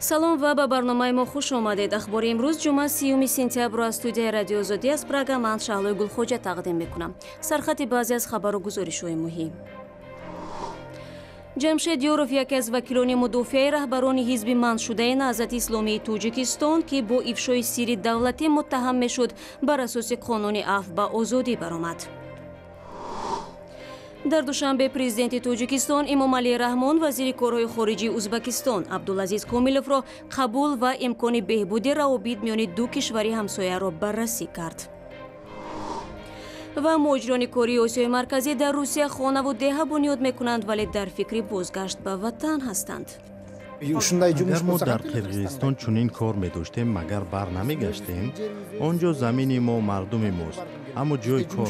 Салом ва ба барномаи мо хуш омадед. Ахбори имрӯз, ҷумъа, 30 сентябрро аз студияи Радиои Озодӣ аз Прага ман, Шаҳлои Гулхоҷа, тақдим мекунам. Сархати баъзе аз хабару гузоришҳои муҳим. Ҷамшед Ёров, яке аз вакилони мудофиаи раҳбарони ҳизби манъшудаи Наҳзати Исломии Тоҷикистон, ки бо ифшои сирри давлатӣ муттаҳам мешуд, бар асоси қонуни афв ба озодӣ баромад. Дар Душанбе президенти Тоҷикистон Эмомалӣ Раҳмон вазири корҳои хориҷии Узбакистон Абдулазиз Комиловро қабул ва имкони беҳбуди равобит миёни ду кишвари ҳамсояро баррасӣ кард. Ва муҳоҷирони кории Осиёи Марказӣ дар Русия хонаву деҳа бунёд мекунанд, вале дар фикри бозгашт ба ватан ҳастанд. Агар мо дар Қирғизистон чунин кор медоштем, магар бар намегаштем? Он ҷо замини мо, мардуми мост, аммо ҷои кор.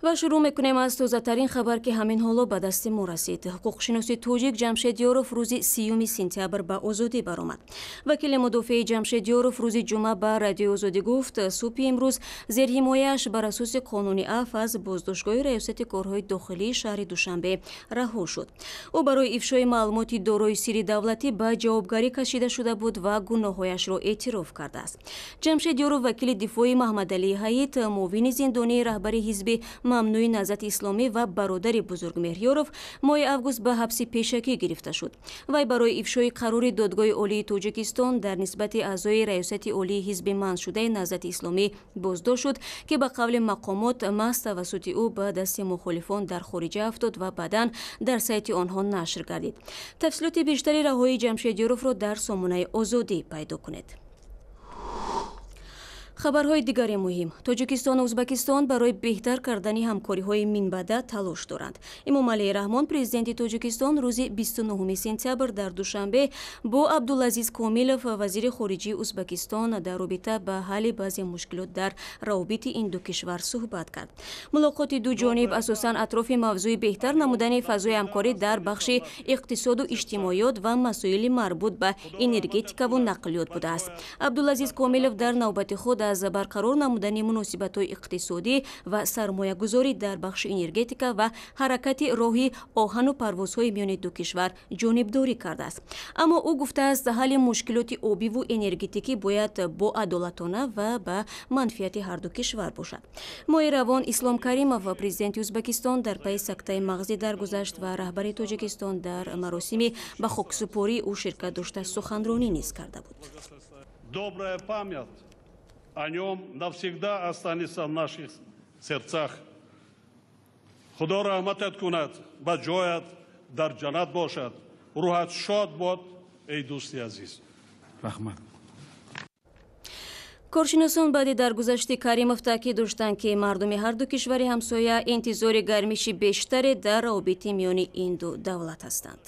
Ва шурӯъ мекунем аз тозатарин хабар, ки ҳамин ҳоло ба дасти мо расид. Ҳуқуқшиноси тоҷик Ҷамшед Ёров рӯзи 30 сентябр ба озодӣ баромад. Вакили мудофиаи Ҷамшед Ёров рӯзи ҷумъа ба Радиои Озодӣ гуфт, субҳи имрӯз зерҳимояаш бар асоси қонуни афв аз боздоштгоҳи Раёсати корҳои дохилии шаҳри Душанбе раҳо шуд. Ӯ барои ифшои маълумоти дорои сирри давлатӣ ба ҷавобгарӣ кашида шуда буд ва гуноҳҳояшро эътироф кардааст. Ҷамшед Ёров вакили дифои Маҳмадалии Ҳаит, муовини зиндонии раҳбари ҳизби мамнӯи Наҳзати Исломӣ ва бародари Бузургмеҳр Ёров, моҳи август ба ҳабси пешакӣ гирифта шуд. Вай барои ифшои қарори Додгоҳи Олии Тоҷикистон дар нисбати аъзои Раёсати Олии ҳизби манъшудаи Наҳзати Исломӣ боздошт шуд, ки ба қавли мақомот маҳз тавассути ӯ ба дасти мухолифон дар хориҷа афтод ва баъдан дар сайти онҳо нашр гардид. Тафсилоти бештари раҳоии Ҷамшед Ёровро дар сомонаи Озодӣ пайдо кунед. Хабарҳои дигари муҳим. Тоҷикистону Ӯзбекистон барои беҳтар кардани ҳамкориҳои минбаъда талош доранд. Эмомалӣ Раҳмон, президенти Тоҷикистон, рӯзи 29 сентябр дар Душанбе бо Абдулазиз Комилов, вазири хориҷии Ӯзбекистон, дар робита ба ҳалли баъзе мушкилот дар равобити ин ду кишвар суҳбат кард. Мулоқоти ду ҷониб асосан атрофи мавзӯи беҳтар намудани фазои ҳамкорӣ дар бахши иқтисоду иҷтимоиёт ва масоили марбут ба энергетикаву нақлиёт будааст. Абдулазиз Комилов дар навбати худ аз барқарор намудани муносибатҳои иқтисодӣ ва сармоягузорӣ дар бахши энергетика ва ҳаракати роҳи оҳану парвозҳои миёни ду кишвар ҷонибдорӣ кардааст. Аммо ӯ гуфтааст, ҳалли мушкилоти обиву энергетикӣ бояд боадолатона ва ба манфиати ҳарду кишвар бошад. Моҳи равон Ислом Каримов, президенти Ӯзбекистон, дар пайи сактаи мағзӣ даргузашт ва раҳбари Тоҷикистон дар маросими ба хоксупории ӯ ширкат дошта, суханронӣ низ карда буд. Добрая память о нем навсегда останется в наших сердцах. Худо раҳматат кунад, ба ҷоят дар ҷаннат бошад. Рӯҳат шод бод, эй дӯсти азиз. Раҳмат. Коршиносон баъди даргузашти Каримов таъкид доштанд, ки мардуми ҳарду кишвари ҳамсоя интизори гармиши бештаре дар равобити миёни ин ду давлат ҳастанд.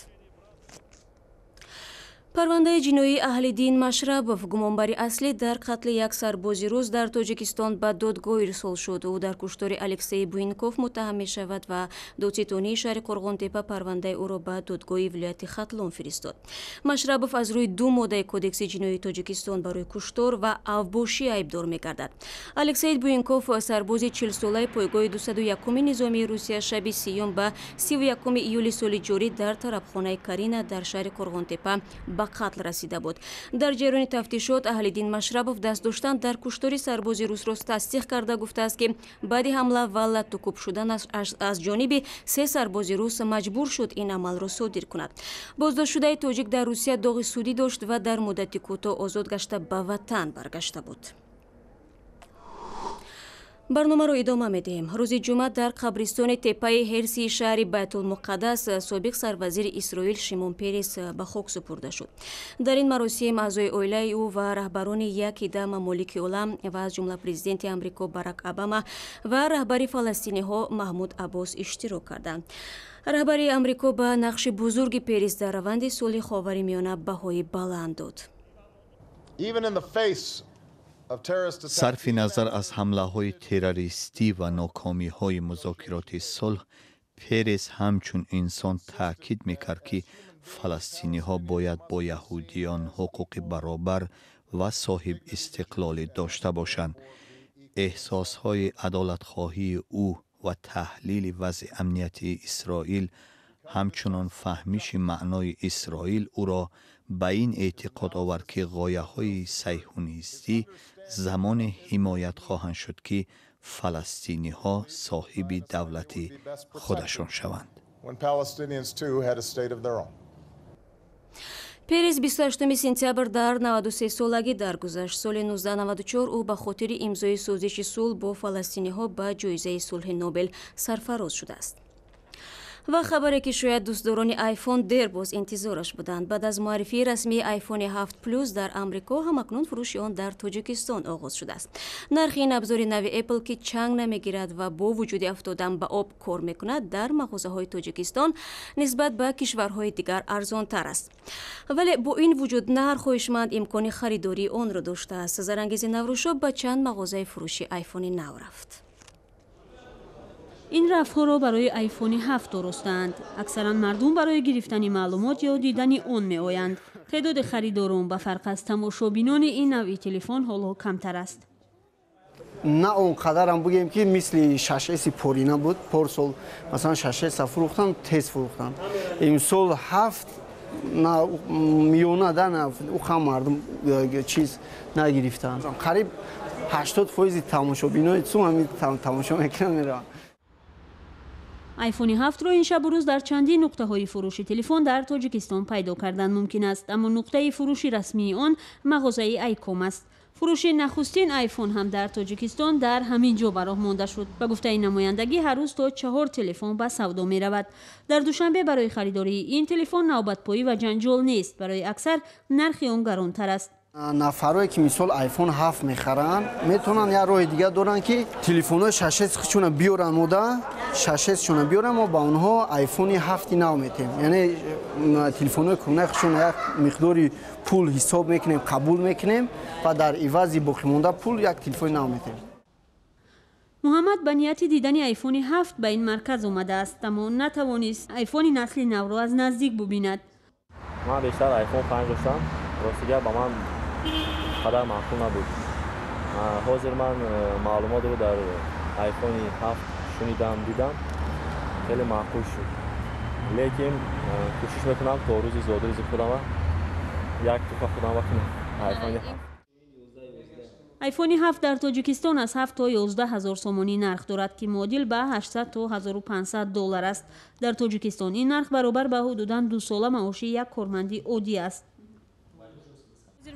Парвандаи ҷиноии Аҳлиддин Машрабов, гумонбари аслӣ дар қатли як сарбози рус, дар Тоҷикистон ба додгоҳ ирсол шуд. Ӯ дар куштори Алексей Буйнков муттаҳам мешавад ва додситонии шаҳри Қурғонтепа парвандаи ӯро ба додгоҳи вилояти Хатлон фиристод. Машрабов аз рӯи ду моддаи Кодекси ҷиноии Тоҷикистон барои куштор ва авбошӣ айбдор мегардад. Алексей Буйнков, сарбози 40-солаи пойгоҳи 201-уми низомии Русия, шаби 30-юм ба 31-уми июли соли ҷорӣ дар тарабхонаи Карина дар шаҳри Қурғонтепа ба қатл расида буд. Дар ҷараёни тафтишот Аҳлиддин Машрабов даст доштан дар куштори сарбози русро тасдиқ карда, гуфтааст, ки баъди ҳамла ва латтукӯб шудан аз ҷониби се сарбози рус маҷбур шуд ин амалро содир кунад. Боздоштшудаи тоҷик дар Русия доғи судӣ дошт ва дар муддати кӯтоҳ озод гашта, ба ватан баргашта буд. Барномаро идома медиҳем. Рӯзи ҷумъа дар қабристони Теппаи Ҳерсии шаҳри Байтулмуқаддас собиқ сарвазири Исроил Шимон Перес ба хок супурда шуд. Дар ин маросим аъзои оилаи ӯ ва раҳбарони як ида мамолики олам ва аз ҷумла президенти Амрико Барак Обама ва раҳбари фаластиниҳо Маҳмуд Аббос иштирок карданд. Раҳбари Амрико ба нақши бузурги Перес дар раванди сулҳи Ховари Миёна баҳои баланд дод. Сарфи назар аз ҳамлаҳои террористӣ ва нокомиҳои музокироти сулҳ, Перес ҳамчун инсон таъкид мекард, ки фаластиниҳо бояд бо яҳудиён ҳуқуқи баробар ва соҳибистиқлолӣ дошта бошанд. Эҳсосҳои адолатхоҳии ӯ ва таҳлили вазъи амниятии Исроил Ҳамчунон фаҳмиши маънои Исроил ӯро ба ин эътиқод овард, ки ғояҳои сайҳунистӣ замоне ҳимоят хоҳанд шуд, ки фаластиниҳо соҳиби давлати худашон шаванд. Перес 28 сентябр дар 93 солагӣ даргузашт. Соли 1994 ӯ ба хотири имзои созиши сулҳ бо фаластиниҳо ба ҷоизаи сулҳи Нобел сарфароз шудааст. Ва хабаре, ки шояд дӯстдорони iPhone дербоз интизораш буданд. Баъд аз муаррифии расмии iPhone 7 Plus дар Амрико, ҳамакнун фурӯши он дар Тоҷикистон оғоз шудааст. Нархи ин абзори нави Apple, ки чанг намегирад ва бо вуҷуди афтодан ба об кор мекунад, дар мағозаҳои Тоҷикистон нисбат ба кишварҳои дигар арзонтар аст. Вале бо ин вуҷуд на ҳар хоҳишманд имкони харидории онро доштааст. Зарангези Наврӯзшо ба чанд мағозаи фурӯши iPhone нав рафт. Ин рафҳоро барои айфони 7 доростаанд. Аксаран мардум барои гирифтани маълумот ё дидани он меоянд. Теъдоди харидорон ба фарқ аз тамошобинони ин навъи телефон ҳоло камтар аст. На он қадарам бугем, ки мисли 6S порина буд. Порсол масалан 6S фурӯхтан, тез фурӯхтан. Имсол 7 на миёна да на уха мардум чиз нагирифтанд. Қариб 80% тамошобинои цум ҳамин тамошо мекунанд, мераванд. Айфони 7-ро ин шабу рӯз дар чандин нуқтаҳои фурӯши телефон дар Тоҷикистон пайдо кардан мумкин аст, аммо нуқтаи фурӯши расмии он мағозаи Айком аст. Фурӯши нахустин айфон ҳам дар Тоҷикистон дар ҳамин ҷо ба роҳ монда шуд. Ба гуфтаи намояндагӣ, ҳар рӯз то 4 телефон ба савдо меравад. Дар Душанбе барои харидории ин телефон навбатпоӣ ва ҷанҷол нест. Барои аксар нархи он гаронтар аст. Нафарое, ки мисол iPhone 7 мехаранд, метавонанд, як роҳи дигар доранд, ки телефонҳои 6S худшона биёранд, мода 6S-шона биёранд, мо ба онҳо iPhone 7 нав метем. Яъне телефонҳои кӯҳнаи худшона як миқдори пул ҳисоб мекунем, қабул мекунем ва дар ивази боқимонда пул як телефони нав метем. Муҳаммад ба нияти дидани айфони 7 ба ин марказ омадааст, аммо натавонист айфони насли навро аз наздик бубинад. Ман бештар iPhone 5 доштам, ростигар ба ман қадар маъқул набуд. Ҳозир ман маълумотро дар iPhone 7 шунидам, дидам, хеле маъқул шуд. Лекин кӯшиш мекунам то рӯзи зодрӯзи худама як туҳфа худам кунам iPhone 7. Айфони 7 дар Тоҷикистон аз 7 то 11 ҳазор сомонӣ нарх дорад, ки муодил ба 800 то 1500 доллар аст. Дар Тоҷикистон ин нарх баробар ба ҳудудан 2 сола маоши як корманди оддӣ аст.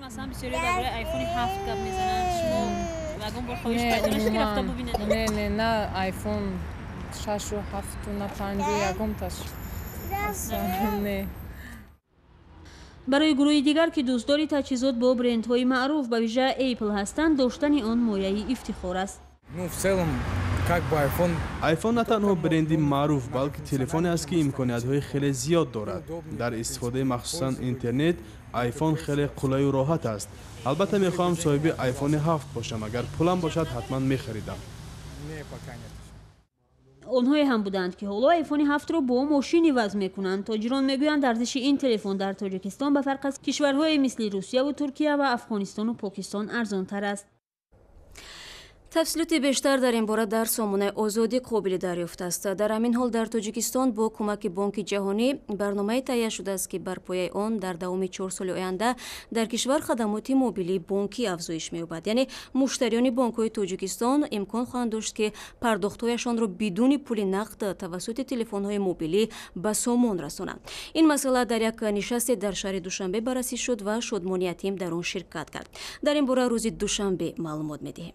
Масалан, бисёре дар бораи айфони 7 гап мезананд. Шумо ягон бор хоҳиш пайдо нашуд, ки рафта бубинед? Не, не, на айфон 6 7, на 5, ягонташ не. Барои гурӯҳи дигар, ки дӯстдори таҷҳизот бо брендҳои маъруф, ба вижа Apple ҳастанд, доштани он мояи ифтихор аст. Ну, в целом, как бы iPhone. iPhone на танҳо бренди маъруф, балки телефоне аст, ки имкониятҳои хеле зиёд дорад. Дар истифодаи махсусан интернет iPhone хеле қулайу роҳат аст. Албатта, мехоҳам соҳиби iPhone 7 бошам. Агар пулам бошад, ҳатман мехаридам. Онҳое ҳам буданд, ки ҳоло айфони 7-ро бо мошин иваз мекунанд. Тоҷирон мегӯянд, арзиши ин телефон дар Тоҷикистон ба фарқ аз кишварҳое мисли Русияву Туркия ва Афғонистону Покистон арзонтар аст. Тафсилоти бештар дар ин бора дар сомонаи Озодӣ қобили дарёфт аст. Дар ҳамин ҳол дар Тоҷикистон бо кӯмаки Бонки Ҷаҳонӣ барномае таҳия шудааст, ки бар пояи он дар давоми 4 соли оянда дар кишвар хадамоти мобилии бонкӣ афзоиш меёбад. Яъне муштариёни бонкҳои Тоҷикистон имкон хоҳанд дошт, ки пардохтҳояшонро бидуни пули нақд тавассути телефонҳои мобилӣ ба сомон расонанд. Ин масъала дар як нишасте дар шаҳри Душанбе баррасӣ шуд ва Шодмони Ятим дар он ширкат кард. Дар ин бора рӯзи душанбе маълумот медиҳем.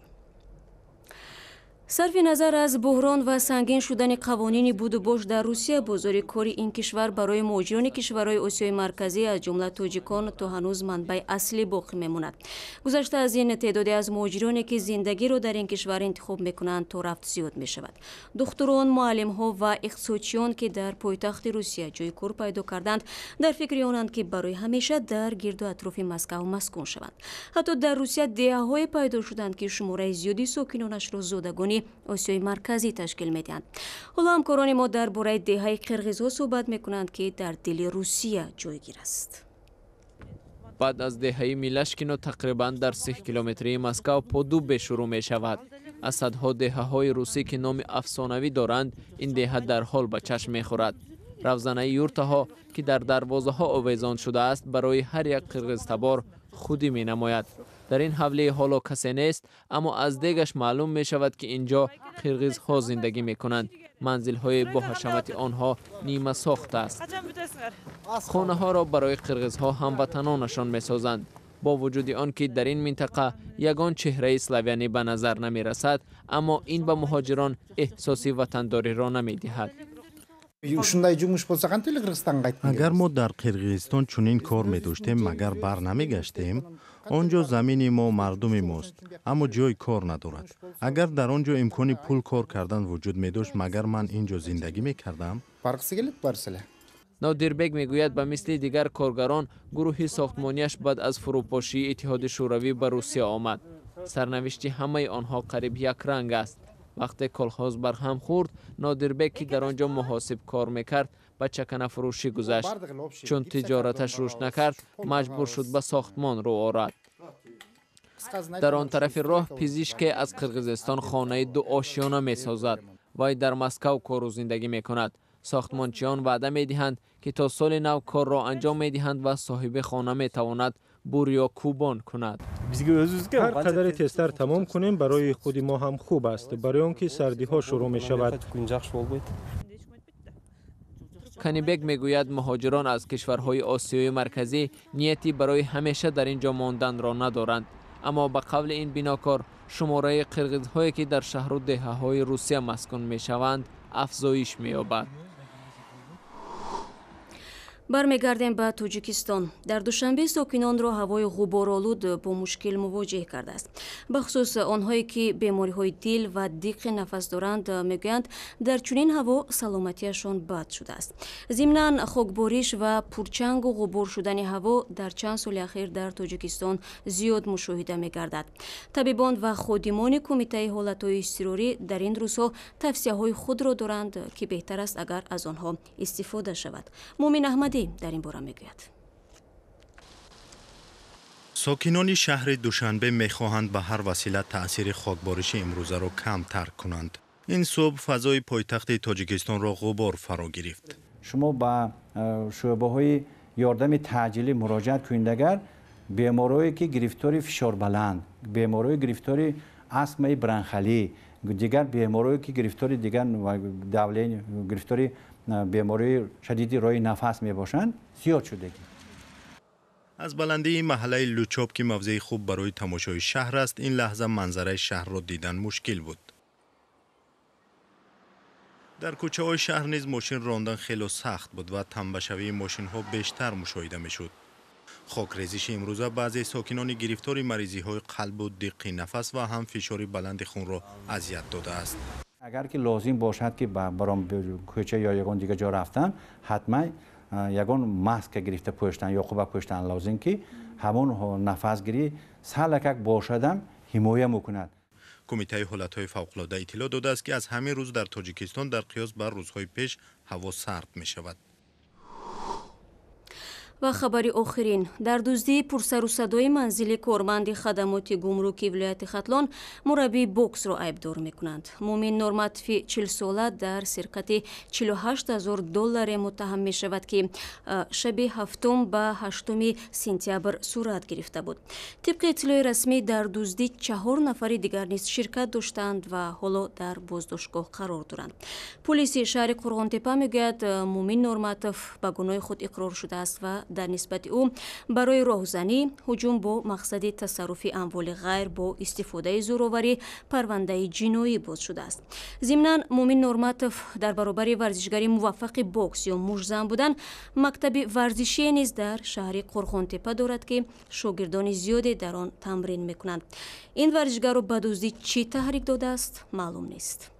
Сарфи назар аз буҳрон ва сангин шудани қавонини будубош дар Русия, бозори кори ин кишвар барои муҳоҷирони кишварҳои Осиёи Марказӣ, аз ҷумла тоҷикон, то ҳанӯз манбаи аслӣ боқӣ мемонад. Гузашта аз ин, теъдоде аз муҳоҷироне, ки зиндагиро дар ин кишвар интихоб мекунанд, то рафт зиёд мешавад. Духтурон, муаллимҳо ва иқтисодчиён, ки дар пойтахти Русия ҷои кор пайдо карданд, дар фикри онанд, ки барои ҳамеша дар гирду атрофи Москав маскун шаванд. Ҳатто дар Русия деҳаҳое пайдо шуданд, ки шумораи зиёди сокинонашро зодагони Осиёи Марказӣ ташкил медиҳанд. Ҳоло ҳамкорони мо дар бораи деҳаи қирғизҳо суҳбат мекунанд, ки дар дили Русия ҷойгир аст. Баъд аз деҳаи Милашкино тақрибан дар 30 километрии Москав Поддубье шурӯъ мешавад. Аз садҳо деҳаҳои русӣ, ки номи афсонавӣ доранд, ин деҳа дарҳол ба чашм мехӯрад. Равзанаи юртаҳо, ки дар дарвозаҳо овезон шудааст, барои ҳар як қирғизтабор худӣ менамояд. Дар ин ҳавлӣ ҳоло касе нест, аммо аз дегаш маълум мешавад, ки ин ҷо қирғизҳо зиндагӣ мекунанд. Манзилҳои бо ҳашамати онҳо нимасохт аст. Хонаҳоро барои қирғизҳо ҳамватанонашон месозанд. Бо вуҷуди он ки дар ин минтақа ягон чеҳраи славянӣ ба назар намерасад, аммо ин ба муҳоҷирон эҳсоси ватандориро намедиҳад. Ушундай жумуш болсо, кантип эле Кыргызстанга кайткым? Агар мо дар Қирғизистон чунин кор медоштем, магар бар намегаштем? Он ҷо замини мо, мардуми мост, аммо ҷои кор надорад. Агар дар он ҷо имкони пул кор кардан вуҷуд медошт, магар ман ин ҷо зиндагӣ мекардам? Баргысы келет барса эле. Нодирбек мегӯяд, ба мисли дигар коргарон гурӯҳи сохтмонияш баъд аз фурӯпошии Иттиҳоди Шӯравӣ ба Русия омад. Сарнавишти ҳамаи онҳо қариб якранг аст. Вақте колхоз барҳам хӯрд, Нодирбек, ки дар он ҷо муҳосиб кор мекард, ба чаканафурӯшӣ гузашт. Чун тиҷораташ рушд накард, маҷбур шуд ба сохтмон рӯ орад. Дар он тарафи роҳ пизишке аз Қирғизистон хонаи дуошёна месозад. Вай дар Москав кору зиндагӣ мекунад. Сохтмончиён ваъда медиҳанд, ки то соли нав корро анҷом медиҳанд ва соҳиби хона метавонад бурё кӯбон кунад. Ҳар қадаре тезтар тамом кунем, барои худи мо ҳам хуб аст, барои он ки сардиҳо шурӯъ мешавад. Канибек мегӯяд, муҳоҷирон аз кишварҳои Осиёи Марказӣ нияти барои ҳамеша дар ин ҷо монданро надоранд. Аммо ба қавли ин бинокор, шумораи қирғизҳое, ки дар шаҳру деҳаҳои Русия маскун мешаванд, афзоиш меёбад. Бармегардем ба Тоҷикистон. Дар Душанбе сокинонро ҳавои ғуборолуд бо мушкил мувоҷеҳ кардааст. Бахусус онҳое, ки бемориҳои дил ва диққи нафас доранд, мегӯянд, дар чунин ҳаво саломатиашон бад шудааст. Зимнан, хокбориш ва пурчангу ғубор шудани ҳаво дар чанд соли ахир дар Тоҷикистон зиёд мушоҳида мегардад. Табибон ва ходимони Кумитаи ҳолатҳои изтирорӣ дар ин рӯзҳо тавсияҳои худро доранд, ки беҳтар аст, агар аз онҳо истифода шавад. Муъмин Аҳмадӣ дар ин бора мегӯяд. Сокинони шаҳри Душанбе мехоҳанд ба ҳар васила таъсири хокбориши имрӯзаро камтар кунанд. Ин субҳ фазои пойтахти Тоҷикистонро ғубор фаро гирифт. Шумо ба шӯъбаҳои ёрдами таъҷилӣ муроҷиат кунед, агар беморое, ки гирифтори фишорбаланд, беморое, гирифтори астмаи бронхалӣ, дигар беморое, ки гирифтори дигар давление, гирифтори бемории шадиди роҳи нафас мебошанд, зиёд шудагӣ. Аз баландии маҳаллаи Лучоб, ки мавзеи хуб барои тамошои шаҳр аст, ин лаҳза манзараи шаҳрро дидан мушкил буд. Дар кӯчаҳои шаҳр низ мошин рондан хело сахт буд ва тамбашавии мошинҳо бештар мушоҳида мешуд. Хокрезиши имрӯза баъзе сокинони гирифтори маризиҳои қалбу диққи нафас ва ҳам фишори баланди хунро азият додааст. Агар ки лозим бошад, ки баром кӯча ё ягон дигар ҷо рафтан, ҳатман ягон маска гирифта пӯштан ё қуба пӯштан лозим, ки ҳамон нафасгирӣ салакак бошадам ҳимоя мекунад. Кумитаи ҳолатҳои фавқулода иттилоъ додааст, ки аз ҳамин рӯз дар Тоҷикистон дар қиёс бар рӯзҳои пеш ҳаво сард мешавад. Ва хабари охирин. Дар дуздии пурсарусадои манзили корманди хадамоти гумруки вилояти Хатлон мураббии боксро айбдор мекунанд. Муъмин Норматови 40-сола дар сирқати 48 ҳазор долларе муттаҳам мешавад, ки шаби 7 ба 8 сентябр сурат гирифта буд. Тибқи иттилои расмӣ, дар дуздӣ чаҳор нафари дигар низ ширкат доштанд ва ҳоло дар боздоштгоҳ қарор доранд. Пулиси шаҳри Қурғонтепа мегӯяд, Муъмин Норматов ба гуноҳи худ иқрор шудааст ва дар нисбати ӯ барои роҳзанӣ, ҳуҷум бо мақсади тасарруфи амволи ғайр бо истифодаи зӯроварӣ парвандаи ҷиноӣ боз шудааст. Зимнан, Муъмин Норматов дар баробари варзишгари муваффақи бокс ё муштзан будан, мактаби варзишие низ дар шаҳри Қурғонтепа дорад, ки шогирдони зиёде дар он тамрин мекунанд. Ин варзишгарро ба дуздӣ чӣ таҳрик додааст, маълум нест.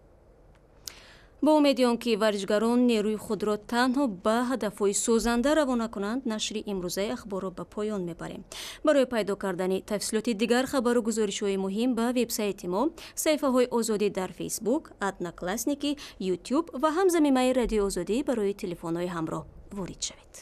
Бо умеди он ки варзишгарон нерӯи худро танҳо ба ҳадафҳои созанда равона кунанд, нашри имрӯзаи ахборро ба поён мебарем. Барои пайдо кардани тафсилоти дигар хабару гузоришҳои муҳим ба вебсайти мо, саҳифаҳои Озодӣ дар Фейсбук, Одноклассники, Ютуб ва ҳам замимаи Радиои Озодӣ барои телефонҳои ҳамроҳ ворид шавед.